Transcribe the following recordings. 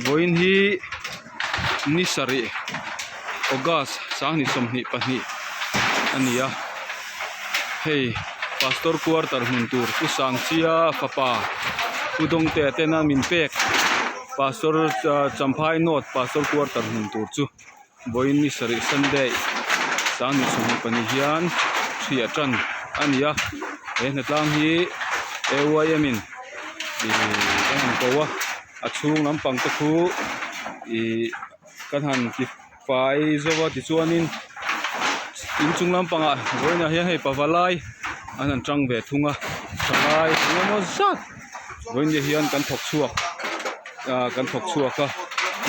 Vawiin hi ni sarih August sanghnih 22 a ni a hei pastor quarter hmun tur Pu Sangchia fapa Pu Dawngtea tena min pek pastor Champhai North pastor quarter hmun tur chu. Vawiin ni sarih Sunday sanghnih 22 hian hriah tan a ni a he hnatlang hi A_Y_M in ihh kan han ko a a chhung lampang te khu ihh kan han ti fai zawk a tichuanin inchung lampangah vawiinah hian hei pavalai an han tang ve thung a thalai engemaw zat vawiin ni hian kan thawk chhuak ah kan thawk chhuak a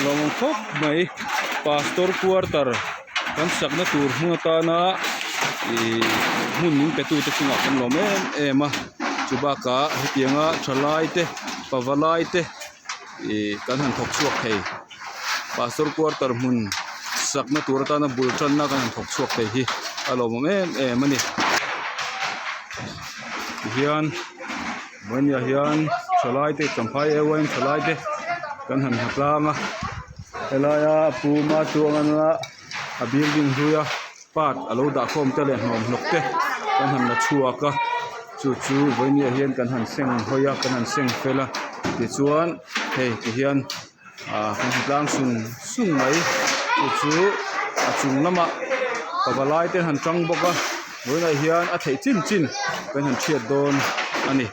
lawmawm khawp mai pastor quarter kan sakna tur hmun atana ihh hmun min pe tute chungah kan lawm em em a chu bakah hetianga thalai te pavalai te ihh kan han thawk chhuak thei pastor quarter hmun sakna tur atana bul tanna kan han thawk chhuak thei hi a lawmawm em em a ni tihian. Vawinia hian thalai te Champhai Airways thalai te kan han ha tlang a helaia pu Matuanga a building hlui a part a lo dah khawm te leh hnawm hnawk te kan han la chhuak a chu chu vawinia hian kan han seng hawi a kan han seng fel a tichuan hei tihian. ah kan hmu tlang sung sung mai chu chu a chung lamah pavalai te an han tang bawk a tunah hian a theih chin chin kan han hriat dawn a ni.